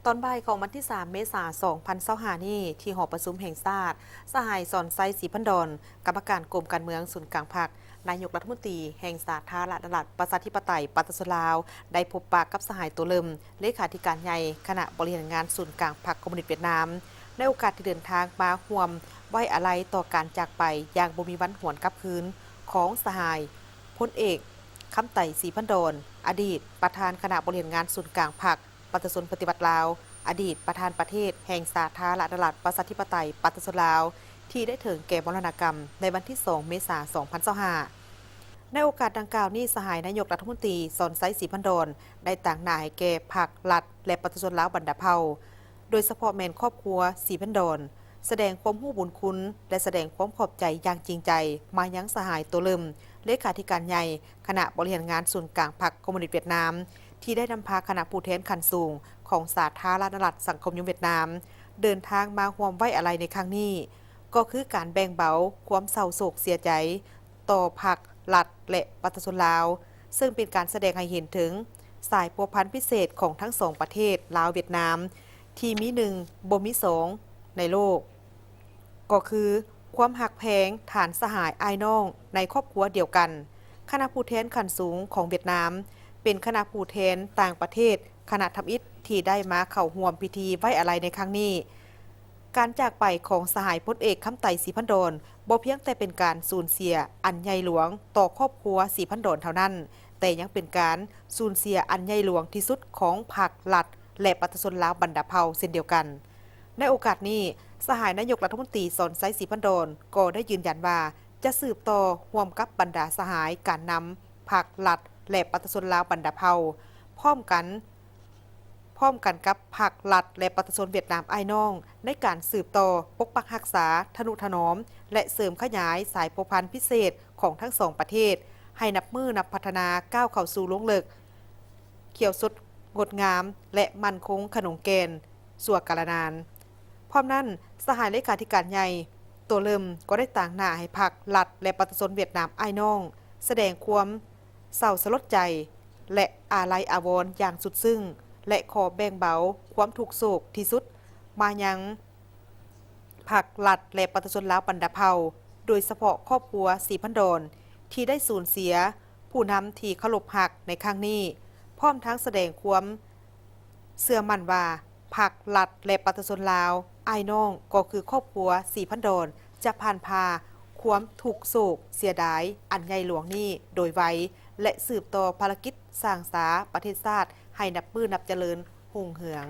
ຕອນບ່າຍຂອງວັນທີສາມ ເມສາ ສອງພັນຊາວຫ້ານີ້ ທີ່ຫໍປະຊຸມແຫ່ງຊາດ, ສະຫາຍ ສອນໄຊ ສີພັນດອນ ກຳມະການກົມການເມືອງສູນກາງພັກ, ນາຍົກລັດຖະມົນຕີແຫ່ງສາທາລະນະລັດ ປະຊາທິປະໄຕ ປະຊາຊົນລາວ ໄດ້ພົບປະກັບສະຫາຍ ໂຕເລີມ ເລຂາທິການໃຫຍ່ຄະນະບໍລິຫານງານສູນກາງພັກຄອມມູນິດຫວຽດນາມ ໃນໂອກາດທີ່ເດີນທາງມາຮ່ວມໄວ້ອາໄລຕໍ່ການຈາກໄປຢ່າງບໍ່ມີວັນຫວນກັບຄືນຂອງສະຫາຍ ພົນເອກ ຄຳໄຕ ສີພັນດອນ ອະດີດປະທານຄະນະບໍລິຫານງານສູນກາງພັກ ປະຊາຊົນປະຕິວັດລາວ, ອະດີດປະທານປະເທດແຫ່ງສາທາລະນະລັດ ປະຊາທິປະໄຕ ປະຊາຊົນລາວ ທີ່ໄດ້ເຖິງແກ່ມໍລະນະກຳໃນວັນທີສອງ ເມສາ ສອງພັນຊາວຫ້າ. ໃນໂອກາດດັ່ງກ່າວນີ້, ສະຫາຍນາຍົກລັດຖະມົນຕີ ສອນໄຊ ສີພັນດອນ ໄດ້ຕາງໜ້າໃຫ້ແກ່ພັກ, ລັດ ແລະ ປະຊາຊົນລາວບັນດາເຜົ່າ, ໂດຍສະເພາະແມ່ນຄອບຄົວ ສີພັນດອນ, ສະແດງຄວາມຮູ້ບຸນຄຸນ ແລະ ສະແດງຄວາມຂອບໃຈຢ່າງຈິງໃຈມາຍັງສະຫາຍ ໂຕເລີມ ເລຂາທິການໃຫຍ່ຄະນະບໍລິຫານງານສູນກາງພັກຄອມມູນິດຫວຽດນາມ ທີ່ໄດ້ນຳພາຄະນະຜູ້ແທນຂັ້ນສູງຂອງສາທາລະນະລັດສັງຄົມນິຍົມຫວຽດນາມ ເດີນທາງມາຮ່ວມໄວ້ອາໄລໃນຄັ້ງນີ້ ກໍຄືການແບ່ງເບົາຄວາມເສົ້າໂສກເສຍໃຈຕໍ່ພັກ, ລັດ ແລະ ປະຊາຊົນລາວ, ເຊິ່ງເປັນການສະແດງໃຫ້ເຫັນເຖິງສາຍພົວພັນພິເສດຂອງທັງສອງປະເທດ ລາວ-ຫວຽດນາມ ທີ່ມີໜຶ່ງບໍ່ມີສອງໃນໂລກ. ກໍຄືຄວາມຮັກແພງຖານສະຫາຍອ້າຍນ້ອງໃນຄອບຄົວດຽວກັນ. ຄະນະຜູ້ແທນຂັ້ນສູງຂອງຫວຽດນາມ ເປັນຄະນະຜູ້ແທນຕ່າງປະເທດຄະນະທຳອິດທີ່ໄດ້ມາເຂົ້າຮ່ວມພິທີໄວ້ອາໄລໃນຄັ້ງນີ້. ການຈາກໄປຂອງສະຫາຍພົນເອກ ຄຳໄຕ ສີພັນດອນ ບໍ່ພຽງແຕ່ເປັນການສູນເສຍອັນໃຫຍ່ຫຼວງຕໍ່ຄອບຄົວສີພັນດອນເທົ່ານັ້ນ, ແຕ່ຍັງເປັນການສູນເສຍອັນໃຫຍ່ຫຼວງທີ່ສຸດຂອງພັກ, ລັດ ແລະ ປະຊາຊົນລາວບັນດາເຜົ່າເຊັ່ນດຽວກັນ. ໃນໂອກາດນີ້, ສະຫາຍນາຍົກລັດຖະມົນຕີ ສອນໄຊ ສີພັນດອນ ກໍໄດ້ຢືນຢັນວ່າ ຈະສືບຕໍ່ຮ່ວມກັບບັນດາສະຫາຍການນຳພັກ, ລັດ ແລະ ປະຊາຊົນລາວບັນດາເຜົ່າ ພ້ອມກັນ, ພ້ອມກັນກັບພັກ, ລັດ ແລະ ປະຊາຊົນຫວຽດນາມອ້າຍນ້ອງ ໃນການສືບຕໍ່ປົກປັກຮັກສາ, ທະນຸຖະໜອມ ແລະ ເສີມຂະຫຍາຍສາຍພົວພັນພິເສດຂອງທັງສອງປະເທດ ໃຫ້ນັບມື້ນັບພັດທະນາ ກ້າວເຂົ້າສູ່ລົງເລິກ, ຂຽວສົດງົດງາມ ແລະ ໝັ້ນຄົງຂະໜົງແກ່ນຊົ່ວກາລະນານ. ພ້ອມນັ້ນ, ສະຫາຍເລຂາທິການໃຫຍ່ ໂຕເລີມ ກໍໄດ້ຕາງໜ້າໃຫ້ພັກ, ລັດ ແລະ ປະຊາຊົນຫວຽດນາມອ້າຍນ້ອງ ສະແດງຄວາມເສົ້າສະຫຼົດໃຈ ແລະ ອາໄລອາວອນຢ່າງສຸດຊຶ້ງ ແລະ ຂໍແບ່ງເບົາຄວາມທຸກໂສກທີ່ສຸດມາຍັງ ພັກ, ລັດ ແລະ ປະຊາຊົນລາວບັນດາເຜົ່າ, ໂດຍສະເພາະຄອບຄົວສີພັນດອນ ທີ່ໄດ້ສູນເສຍຜູ້ນຳທີ່ເຄົາລົບຮັກໃນຄັ້ງນີ້, ພ້ອມທັງສະແດງຄວາມເຊື່ອໝັ້ນວ່າ ພັກ, ລັດ ແລະ ປະຊາຊົນລາວອ້າຍນ້ອງ ກໍຄືຄອບຄົວສີພັນດອນ ຈະຜ່ານຜ່າຄວາມທຸກໂສກເສຍດາຍອັນໃຫຍ່ຫຼວງນີ້ໂດຍໄວ ແລະ ສືບຕໍ່ພາລະກິດສ້າງສາປະເທດຊາດໃຫ້ນັບມື້ນັບຈະເລີນຮຸ່ງເຮືອງ.